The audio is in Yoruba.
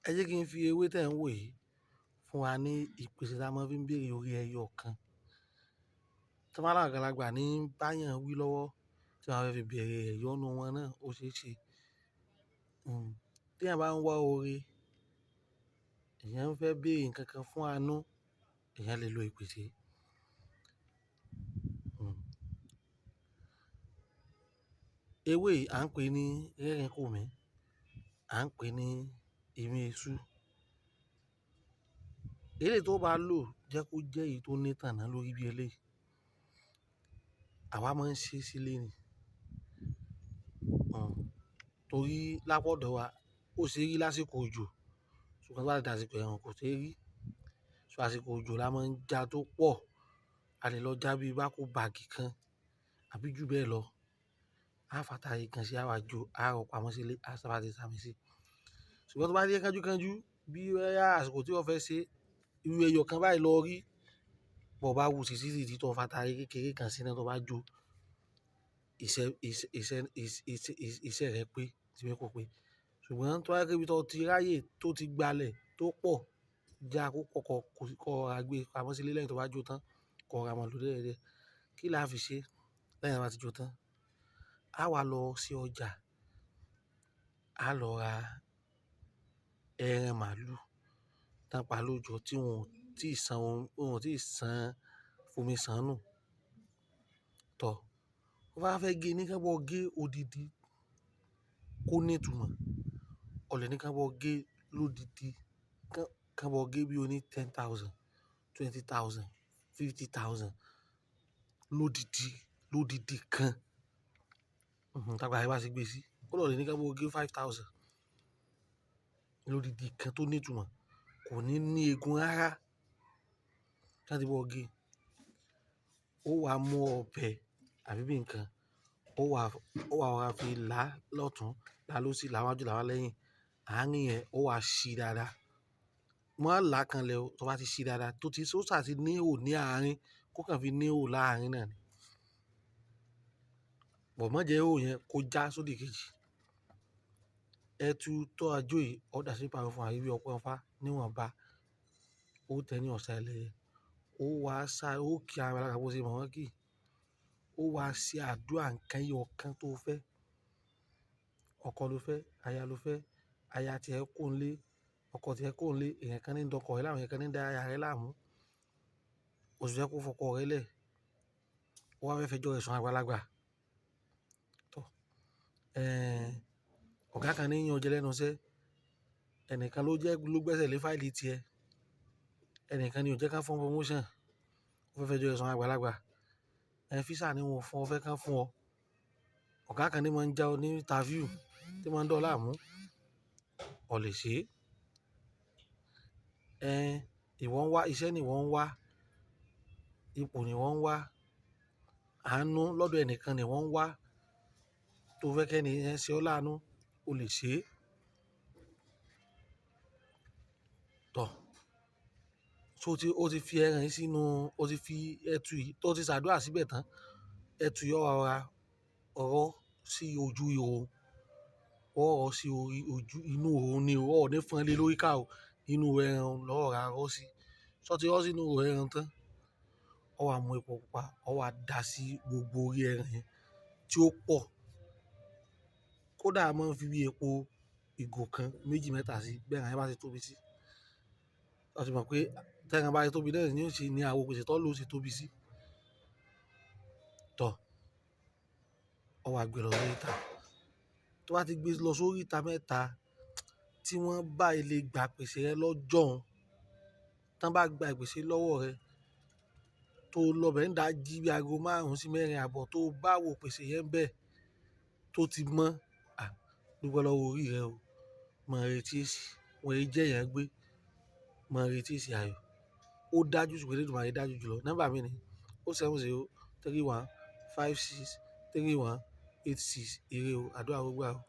Ẹ jẹ́ kí n fi ewé tẹ̀ ń wò yìí fún wa ní ìpèsè tí a máa fi ń béèrè orí ẹyọ kan. Tí wọ́n bá lágbàlagbà ní báyàn wí lọ́wọ́ tí wọ́n fẹ́ fi bèèrè ìyọ́nú wọn náà, ó ṣe é ṣe. Tí èèyàn bá ń wá oore, èèyàn ń fẹ́ béèrè nǹkan kan fún àánú, èèyàn lè lo ìpèsè. Ewé yìí à ń pè ní rẹ́rìnkòmí, à ń pè ní ìmí èṣù. Eléyìí tó bá lò jẹ́ kó jẹ́ èyí tó ní tànná lórí bí eléyìí. Àwa máa ń ṣe sílé ni. Torí lápọ̀dọ̀ wa, ó ṣe rí lásìkò òjò, ṣùgbọ́n bá di àsìkò ẹ̀rùn kò ṣe rí. So àsìkò òjò la máa ń ja tó pọ̀. A lè lọ já bí bákú báàgì kan àbí ju bẹ́ẹ̀ lọ. A fàtà ìkan sí àwa jo, a rọ̀ pamọ́ sílé, a sábà ti sàmì sí. Ṣùgbọ́n tó bá jẹ́ kánjúkánjú bí boya àsìkò tí wọ́n fẹ́ ṣe, irú ẹyọ kan báyìí lọ rí. Bó bá wù sí títí tó fàtà kékeré kan sí iná tó bá jó, iṣẹ́ rẹ pé, tí wípé kó pé. Ṣùgbọ́n tó bá jẹ́ pé ibi tó ti ráyè tó ti gbalẹ̀ tó pọ̀, já kó pọ̀ kó ra gbé pamọ́ sílé lẹ́yìn tó bá jó tán, kó ra mọ̀ lọ díẹ̀díẹ̀. Kí la fi ṣe lẹ́yìn tí a bá ti jó tán? A wá lọ sí ọjà, a lọ ra ẹran màlúù tán pa lójọ tí wọ́n ò tíì san, wọ́n ò tíì san fomi sán nù. Tọ̀. Ó bá fẹ́ gé ní ká bọ́ gé odidi kó ní ìtumọ̀. Ó lè ní ká bọ́ gé lódidi, ká bọ́ gé bí ó ní 10,000, 20,000, 50,000 lódidi, lódidi kan. T'agbára ẹ bá ṣe gbé sí. Ó lè ní ká bọ́ gé 5,000 lódidi kan tó ní ìtumọ̀. Kò ní ní egun rárá. Ká tí bọ́ gé. Ó wá mú ọbẹ̀ àbí bí nǹkan, ó wá, ó wá rọra fi là lọ́tùn, là lósì, là wájú, là wá lẹ́yìn. Àárín yẹn ó wá ṣí dáadáa. Má là kan lẹ o, tó bá ti ṣí dáadáa, tó ti, ó sà ti ní ihò ní àárín, kó kàn fi ní ihò láàárín náà ni. Bọ̀ má jẹ ihò yẹn kó já sódì kejì. Ẹtu tó a jó yìí, ó dà sí pàrọ̀ fún àbí ọ̀pọ̀ ọfá níwọ̀nba. Ó tẹ́ ní ọ̀sà ẹlẹ́yẹ. Ó wá sá, ó kí ara rẹ̀ bó ṣe mọ̀ wọ́n kì. Ó wá ṣe àdúrà nǹkan ẹyọ kan tó fẹ́. Ọkọ ló fẹ́, aya ló fẹ́, aya tí ẹ kó ń lé, ọkọ tí ẹ kó ń lé, èèyàn kan ní ń dọkọ̀ rẹ láàmú, èèyàn kan ní ń dá aya rẹ láàmú. O sì fẹ́ kó fọkọ rẹ lẹ̀. Ó wá fẹ́ fẹjọ́ rẹ̀ sun àgbàlagbà. Tọ̀. Ọ̀gá kan ní ń yan ọjẹ lẹ́nu iṣẹ́. Ẹnìkan ló jẹ́ ló gbẹ́sẹ̀ lé fáìlì tí ẹ. Ẹnìkan ni ò jẹ́ ká fún promotion. Ó fẹ́ fẹjọ́ rẹ̀ sun àgbàlagbà. Físà ni wọ́n fún ọ, fẹ́ ká fún ọ. Ọ̀gá kan ní máa ń já ọ ní interview tí máa ń dọ̀ láàmú. Ọ lè ṣe. Ìwọ ń wá, iṣẹ́ ni ìwọ ń wá, ipò ni ìwọ ń wá, àánú lọ́dọ̀ ẹnìkan ni ìwọ ń wá tó fẹ́ kí ẹni yẹn ṣe ọ́ láánú, o lè ṣe. Tọ̀. So tí ó ti fi ẹran yìí sínú, ó ti fi ẹtu yìí tó ti ṣàdúrà síbẹ̀ tán, ẹtu yìí ó rọra rọ́ sí ojú ihò. Ó rọ̀ sí orí ojú inú ihò ni o, ó ní fọ́n lé lórí ká o. Inú ẹran ló rọra rọ́ sí. Sọ ti rọ́ sínú ihò ẹran tán, ó wá mú epo pupa, ó wá dà sí gbogbo orí ẹran yẹn tí ó pọ̀. Kódà a máa ń fi bí epo ìgò kan méjì mẹ́ta sí, bí ẹran yẹn bá ṣe tóbi sí. A sì mọ̀ pé tí ẹran bá ṣe tóbi náà ni ó ṣe ní àwo ìpèsè tó lò ó ṣe tóbi sí. Tọ̀. Ó wá gbé lọ sórí ìta. Tó bá ti gbé lọ sórí ìta mẹ́ta tí wọ́n bá lè gba ìpèsè rẹ lọ́jọ́ òun, tí wọ́n bá gba ìpèsè lọ́wọ́ rẹ tó lọ bẹ̀ ń dà jí bí aago márùn-ún sí mẹ́rin àbọ̀ tó bá wo ìpèsè yẹn bẹ́ẹ̀ tó ti mọ́, à, dúpẹ́ lọ́wọ́ orí rẹ o. Mọ̀ retí èsì, wọ́n yé jẹ́ èèyàn gbé. Mọ̀ retí èsì ayọ̀. Ó dájú ṣùgbọ́n Elédùmarè dájú jùlọ. Nọ́mbà mi ni 070 31 56 31 86. Ire o, àdúrà ó gbà o.